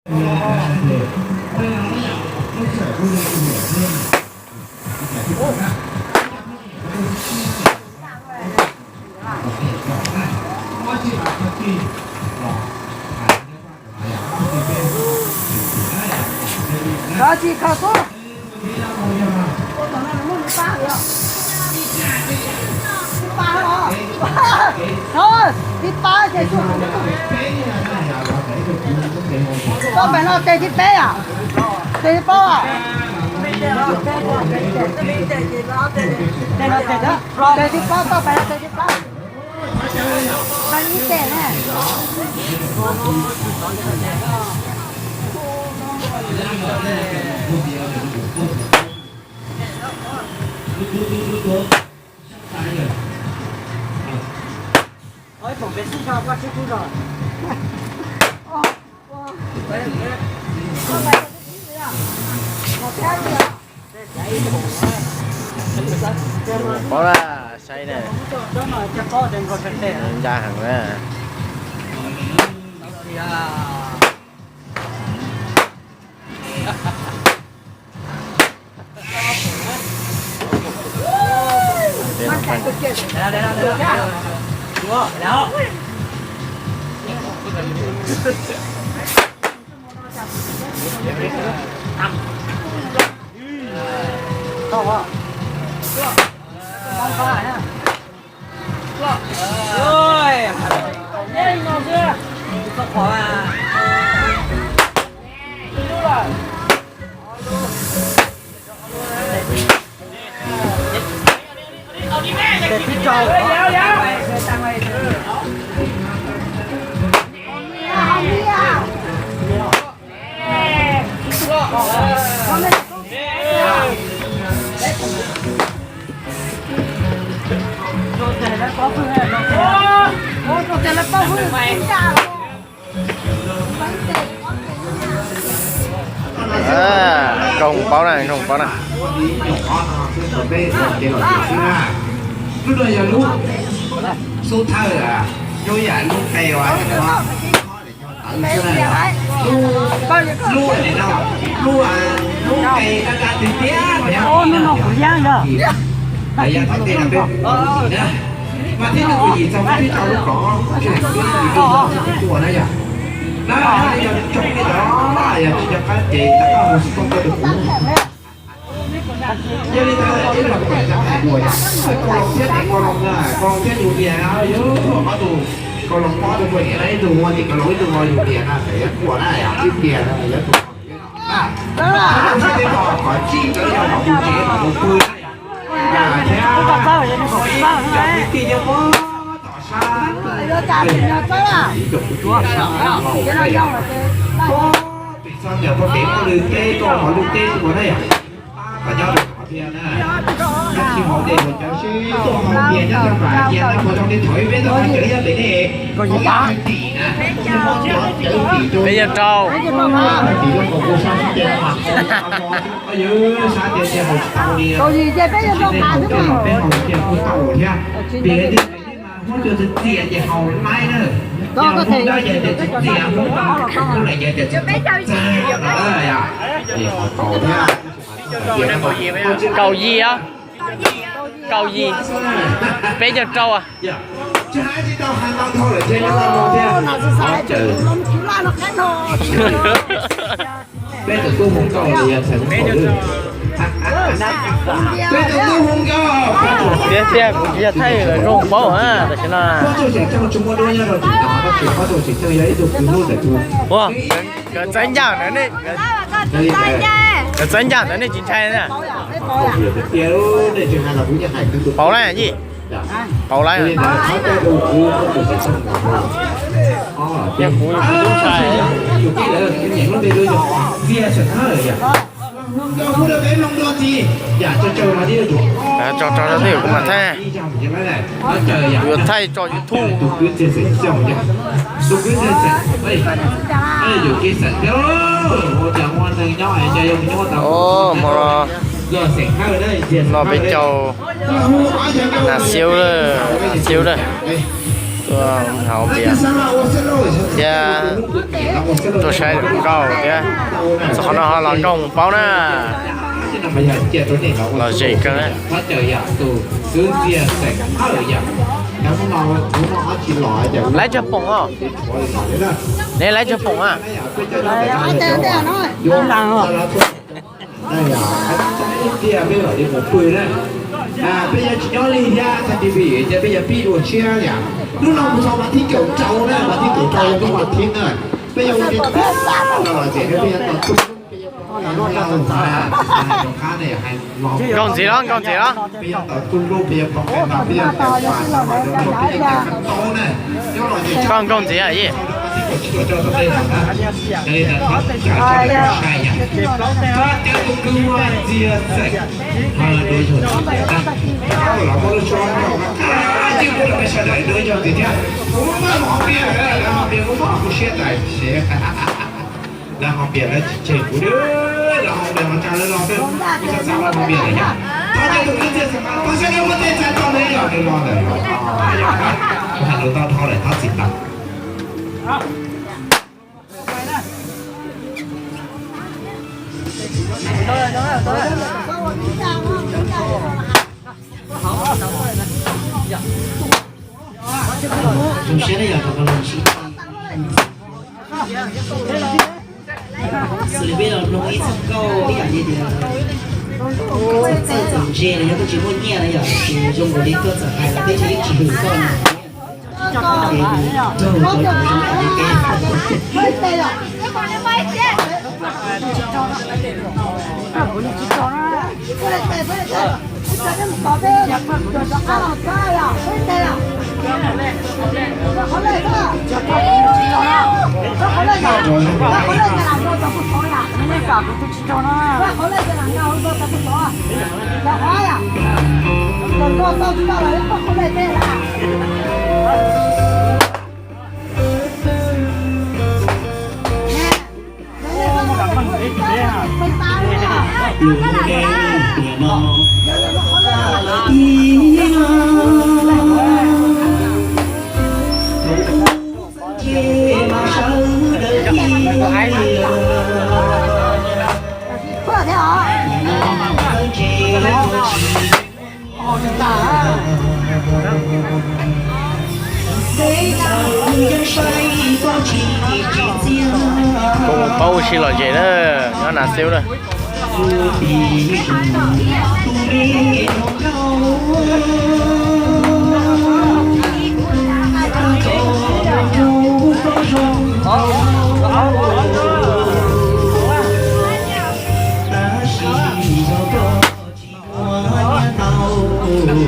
Kho tsis kho xwb. Tib pab ces toj pem no tes thib peb yom? Tes thib plaub. Tes thib plaub, toj pem no tes thib plaub. Ib tes na. Paub na, saib na. Ncaj heev na. Nkauj Hmoo paub na, Nkauj Hmoo paub na. Lub no yog lub xub thawj, lub yam lub qe uas lub, lub, lub qe dab dab tiag tiag. Mas thiab nws kuj yim txog peb tau lub kov, tsis hais peb tus tua na yom. Na yog tsoom li ntawd yog tsis nco qab ces tau mus xov tooj tuaj rau kuv. Yog li ntawd ib los kuv hais tias hais dua yom, Kaus Loos thiab niam Kaus Loos na, Kaus Loos thiab Yus Lias na, yog ob tug, Kaus Loos ob tug poj niam na, ib tug ua niam Kaus Loos, ib tug ua Yus Lias na, txawm yog kuam na yom, Yus Lias na yog tus, na, tus sib teb tos kom tsib ntawd yog kom mus tsev kom mus pw na yom. Thiab ib cov kwv tij nyob puag tom sab, ib cov kwv tij sab laus na yom, pem txog ntawm puag pem Paj Lwm teb, koj hauv Lwm teb ua na yom. Kom nyob rau qhov tiag na, tab sis hauv dej hauv cawv sib tuaj hauv tiag nyob rau vam tiag na, puas zoo li thaum ib peb tau qhov cawv nyob pem nej, hauv yog tim na, peb yog rau, tim rau qhov kuv sab tiag mas, yus sab tiag tiag hauv tsis tau li, peb hauv tiag kuj tau thiab, pem tiag. Muab cov txias txias ces haus laib na. Ces haus Hmoob dab ces txias txias, Hmoob tau Hmoob lawm ces txias txias. Kaum yim os. Kaum yim. Peb caug rau as. Peb tus tub hu nkauj li yog ntxhais Hmoob Thaum Lwj. Peb tus tub hu nkauj. Tiag tiag, kuv tsis yog thaij lawm, zoo paub a, tam sim no. Ua, nkawd txawb ncaj ntawd ne, nkawd txawb ncaj ntawd nej tsis ntshai na. Pauv lawm yij, pauv lawm. Yog kuv tsis ntshai. Tso tso rau twj ywm kuv mam thaij. Kuv yuav thaij tso YouTube. Hmo no no peb caug, nas xiab, nas xiab lawm. Hauv tias thiab tuaj saib nkauj thiab, txog qhov no ho los nkauj mus paub na. Los zem kawg. Laiv tsawg poom os? Ne laiv tsawg poom a? Peb yuav tsis nyob li thiab, tag kis peb yuav pib dua tshiab yom. Hnub no mus txog vas thib kaum rau na, vas thib kaum rau yog hnub vas thib na. Peb yuav ua ke tag los ces peb yuav tau tu Nkauj ntxiv los, nkauj ntxiv los. Koj nkauj ntxiv a Yij? Lawv ho pias lawv tsis tseg kuv, lawv ho pias lawv tsis tseg lawv los, kuv xav xav lawv ho pias lawm yom. Thov cov tus kwv tij xav mas pab saib lawv muaj tej txhais tau lawv yog lawv los lawm. Kuv hais lus tau dhau lawm, thov txim ntau. Zoo siab na yog rau koj los sib, xws li peb los mloog ib txoj nkauj ib yam li tias koj txawj txawj txawm ntse los yog koj tsis muaj nyiaj na yom, ces zoo nkaus li koj txawm hais los peb tseem ib tsis hwm koj na. Ces raug cov zoo li peb. Kuv paub ua si lom zem na, nyob Nas Xiab na.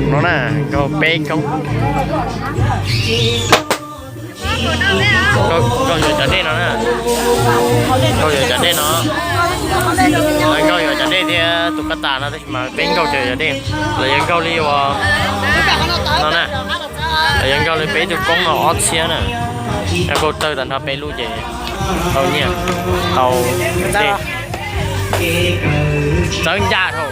No na, nkauj peb koob. Nkauj yuav cov dej no na. Nkauj yuav cov dej no. Nkauj yuav cov dej thiab tus koj tas no tab sis mas peb nkauj cov yuav cov dej. Los yog nkauj li ua no na. Los yog nkauj li peb tus koob no ob txhiab na. Nkauj tawg tag nrho peb lub ces tau nyiaj, tau dej. Txawv ncaj dhau.